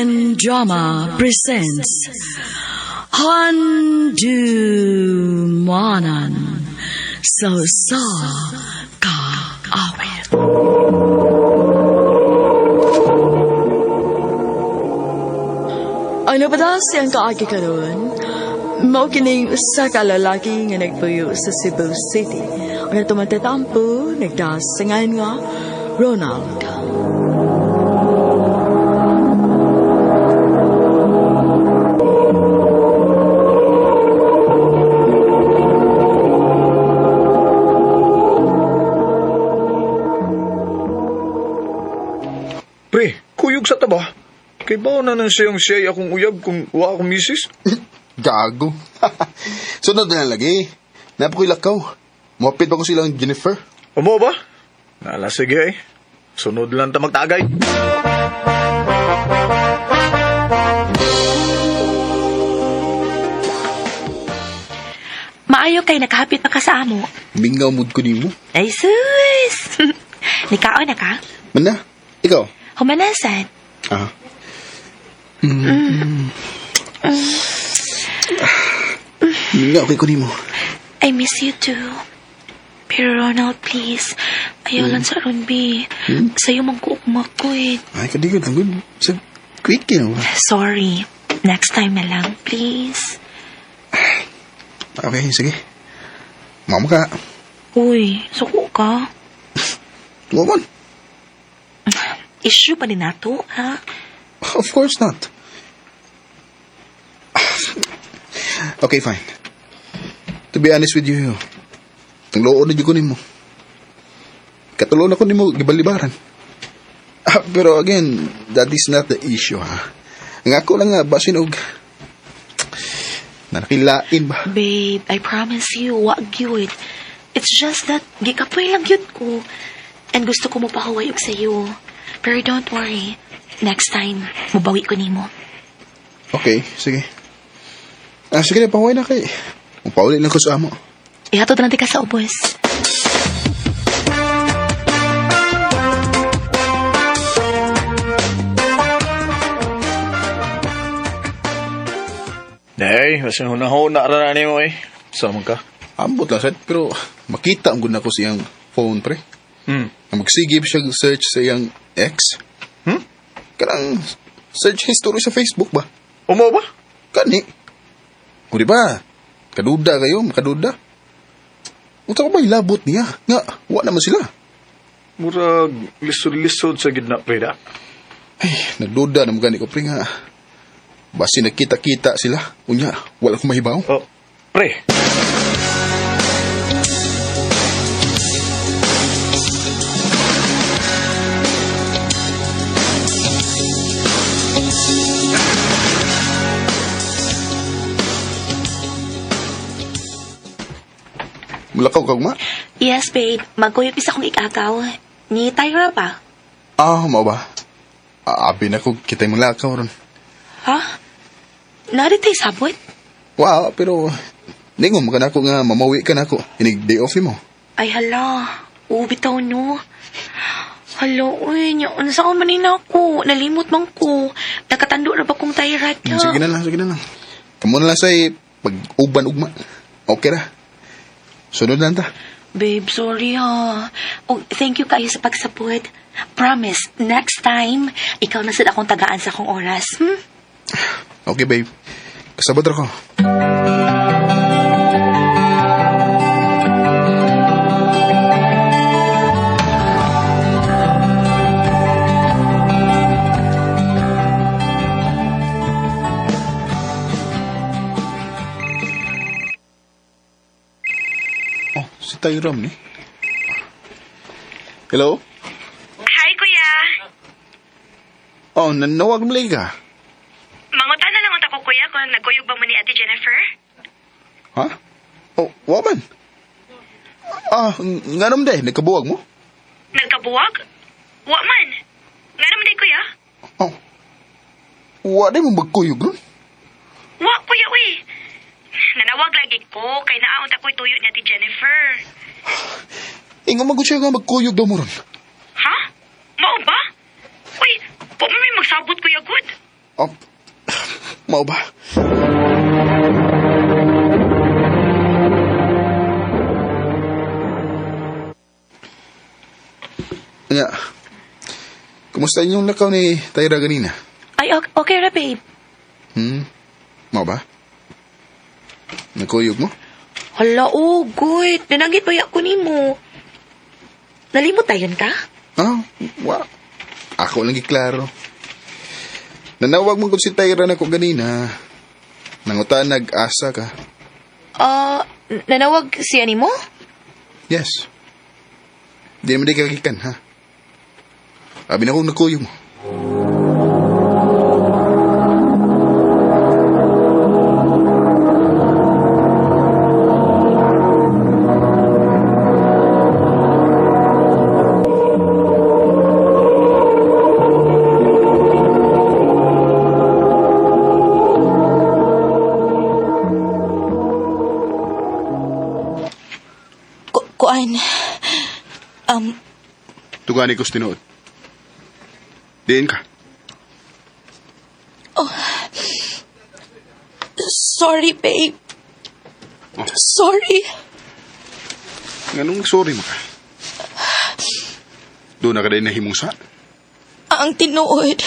SMN Drama presents Handumanan sa Usa Ka Awit. Ang napadala siyang kaagi karon, mao kining usa ka lalaki nga nagpuyo sa Cebu City. Ang tumatatampo, nagdasingan nga Ronald. Pre, kuyog sa taba. Kay bao na nang siyang siya'y akong uyab kung wa akong misis. Gago. Sunod na lang lagi. Napakoy lakaw. Muapit ba ko silang Jennifer? Umo ba? Nala, sige eh. Sunod lang ta magtagay. Maayo kay nakahapit pa ka sa amo. Mingaw mood ko nimo. Ay, sus! Nikaon na ka? Mana? Ikaw? Humanasan. Ah. Mm. Mingaw kay ko nimo. I miss you too. Pero Ronald, please. Ayaw lang sa aron, B. Sa'yo man ko ugma ko eh. Ay, kadigod lang. Good. Sa quick yun. Sorry. Next time na lang, please. Okay, sige. Mama ka. Uy, suko ka. Woman. Issue pa ni nato, ha? Of course not. Okay, fine. To be honest with you, ang loob na ko nimo. Katulon ako nimo gibalibaran. Ah, pero again, that is not the issue, ha. Ang ako lang nga, basin og nanakilain ba? Babe, I promise you, wag yun. It's just that, gikapoy lang yun ko. And gusto ko mapahuway og sa'yo. Pero don't worry. Next time, mubawi ko nimo. Okay, sige. Ah, sige na, pahuway na kay. Mapauli lang ko sa amo. Ihatod na natin ka sa ubos. Day, basta hunahuna ra na nimo eh. Sama ka. Ambot lang, sad, pero makita ang guna ko siyang phone, pre. Ang magsigib siya search sa iyang ex. Hmm? Kanang search history sa Facebook ba? Umo ba? Kani. O di ba? Kaduda kayo, makaduda. Unsa ko ba ilabot niya? Nga, wa naman sila. Murag lisod-lisod sa gidna pre da. Ay, nagduda na gani ko pre nga. Basi nagkita-kita sila. Unya, wala ko mahibaw. Oh, pre. Mulakaw kag ma? Yes, babe. Magkuyop isa kong ikakaw. Ni Tyra pa. Ah, mao ba? Abi na ko kita'y mulakaw ron. Ha? Naritay sabot? Wow, pero ningon man ka nako nga mamawi ka nako. Inig day off mo. Ay, hala. Ubi taw, no? Hala, uy. Nya, unsa ka man na ako? Nalimot man ko. Nakatando na ba kong Tyra? Sige na lang, sige na lang. Kamo na lang say pag-uban ugma. Okay ra. Sunod lang ta. Babe, sorry ha. Oh, thank you kayo sa pagsapot. Promise, next time, ikaw na sad akong tagaan sa akong oras. Hmm? Okay, babe. Kasabot ra ko. Oh, si Tyram ni. Hello? Hi, kuya. Oh, nanawag mo ka. Mangutan na lang unta ko, kuya, kung nagkuyog ba mo ni Ate Jennifer? Ha? Oh, wa man. Ah, nga naman day, nagkabuwag mo? Nagkabuwag? Wa man. Nga naman day, kuya. Oh. Wa day mo magkuyog ron? Wa, kuya, uy. Nanawag lagi ko, kay naaon ta ko'y tuyo ni Ate Jennifer. Ingo magud siya nga magkuyog daw mo ron. Ha? Mao ba? Uy, po mo may magsabot, kuya, good. Oh, mao ba? Anya, kumusta inyong lakaw ni Tyra ganina? Ay, okay ra, babe. Mao ba? Nagkuyog mo? Hala, oh, good. Nananggit ba ako nimo? Nalimot tayon ka? Ah, wa. Ako lang giklaro. Nanawag mo kung si Tyra na ko ganina. Nangutan nag-asa ka. Ah, nanawag siya nimo? Yes. Di naman di kagikan, ha? Abi na kong nagkuyog mo. Kuan. Tugani ko sa tinuod. Diin ka. Sorry, babe. Oh. Sorry. Nganong sorry mo ka? Doon na ka din nahimong sa? Ang tinuod.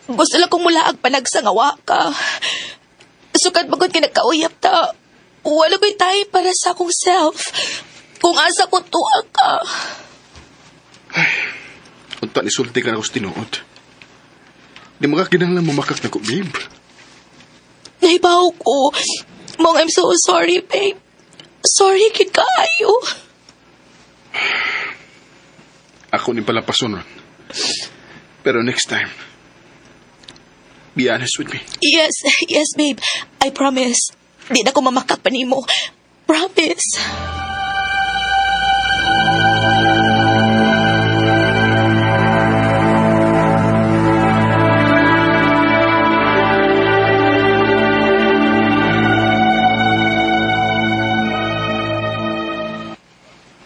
Gusto lang kong mulaag panagsangawa ka. Sukad bagod ka nagkauyap ta. Wala ko'y tayo para sa akong self. Kung asa ko tuwa ka. Unta ni sulti ka na ko sa tinuod. Di mo ka kinahanglan mamakak na ko, babe. Naibaw ko. Mong, I'm so sorry, babe. Sorry, kid kaayo. Ako ni palapason ron. Pero next time, be honest with me. Yes, yes, babe. I promise. Di na ko mamakak pa nimo. Promise.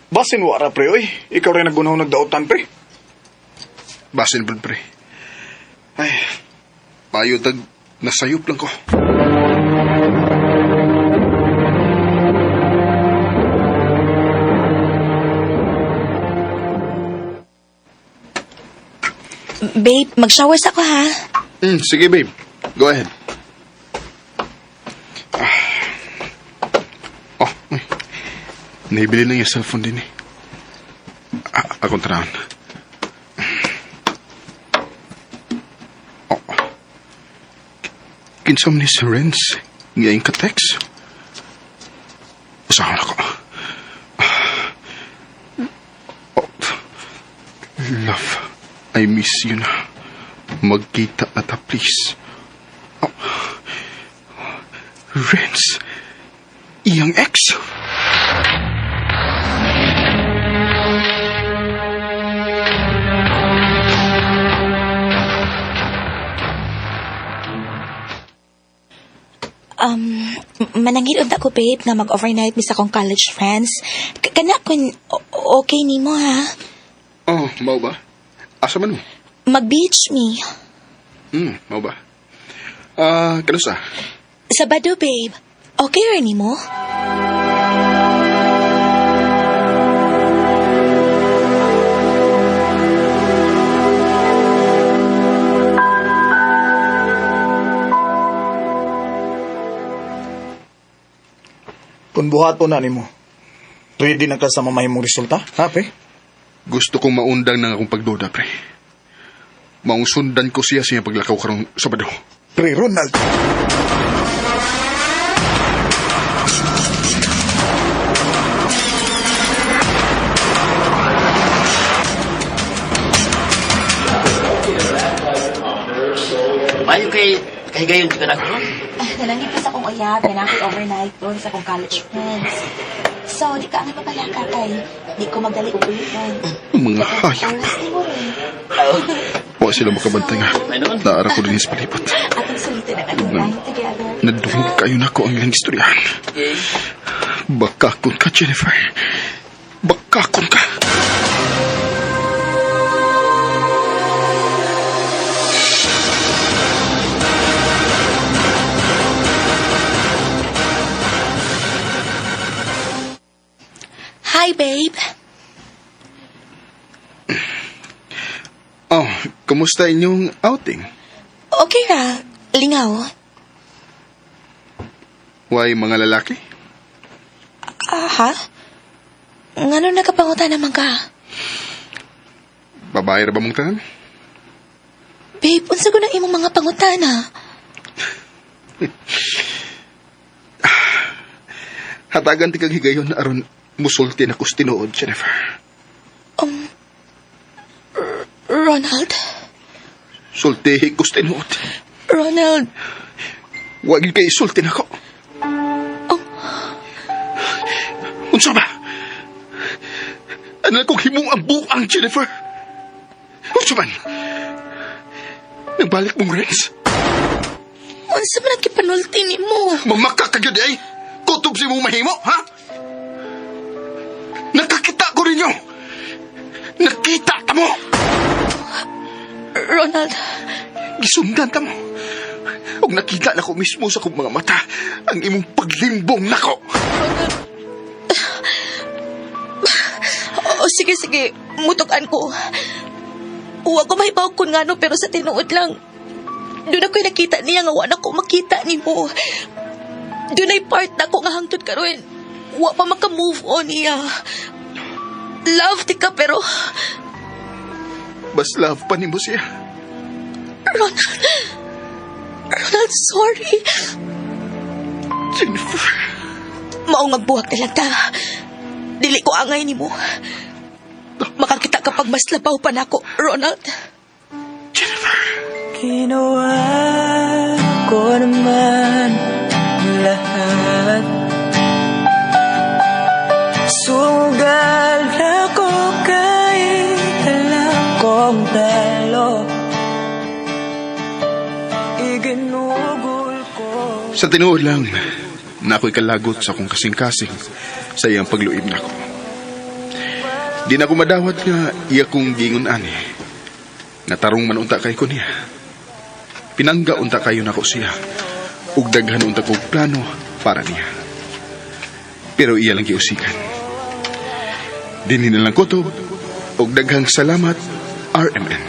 Basin wara pre, oy. Ikaw rin nagunaw nagdaotan pre. Basin po, pre. Ay, payo tag nasayop lang ko. Babe, mag-shower sa ko, ha? Sige, babe. Go ahead. Oh, uy. Naibili na yung cellphone din eh. Ah, akong tanahon. Oh. Kinsa man ni si Renz? Ngayon ka text? Usahan ako. Oh. Love, I miss you na. Magkita na ta, please. Oh. Renz, iyang ex? Manangit unta ko, babe, nga mag-overnight mi sa akong college friends. Kana kun okay nimo, ha? Oh, mao ba? Asa man mo? Mag-beach mi. Mao ba? Kanusa? Sabado, babe. Okay ra nimo? Kung buhato na nimo, ready na ka sa mamahimong resulta, ha pre? Gusto kong maundang ng akong pagduda, pre. Maong sundan ko siya sa iyang paglakaw karong Sabado. Pre Ronald. Mayo kay kahigayon ka na ko. Nalangit pa sa akong uyab, na ako'y overnight doon sa akong college friends. So, di ka ang papalaka kay di ko magdali og ulitan. Mga hayop. Oras ni mo rin. Wa sila makabantay nga. Naara ko din sa palibot. Atong sulitin ang atong time together. Nadungog kayo na ko ang ilang istoryahan. Bakakon ka, Jennifer. Bakakon ka. babe. Oh, kumusta inyong outing? Okay ra. Lingaw. Why mga lalaki? Ah, ha? Ngano nakapanguta naman ka? Babae ra ba mong tanan? Babe, unsa ko na imong mga pangutana? Hatagan ti kag higayon aron musulti na kus tinuod, Jennifer. Ronald? Sultihi kus tinuod. Ronald, Wag gyud kay isulti nako. Oh. Unsa ba? Ano kong himong ang buang, Jennifer? Unsa man? Nagbalik mong Renz? Unsa man ang kipanulti nimo? Mamaka ka gyud ay. Kutob si mong mahimo, ha? Nakakita ko ninyo. Nakita ta mo. Ronald, Gisundan ta mo. Ug nakita na ko mismo sa akong mga mata ang imong paglimbong nako. Oo, sige, sige. Mutukan ko. Uwa ko mahibaw kun ngano pero sa tinuod lang. Doon ako'y nakita niya nga wala ko makita nimo. Doon ay part na ako nga hangtod karon. Wa pa maka-move on niya. Love ti ka pero Bas love pa nimo siya. Ronald, Ronald, sorry. Jennifer. Mao nga buhak na lang ta. Dili ko angay nimo. Makakita kapag mas labaw pa nako, Ronald. Jennifer. Ginawa ko naman lahat. Sugal ako kahit alam kong talo. Iginugol ko. Sa tinuod lang, na ako'y kalagot sa akong kasing-kasing sa iyang pagluib nako. Di na ako madawat nga iya kong gingon ani. Natarong man unta kay ko niya. Pinangga unta kayo nako siya. Ug daghan unta kog plano para niya. Pero iya lang giusikan. Dinhi na lang kutob ug daghang salamat, RMN.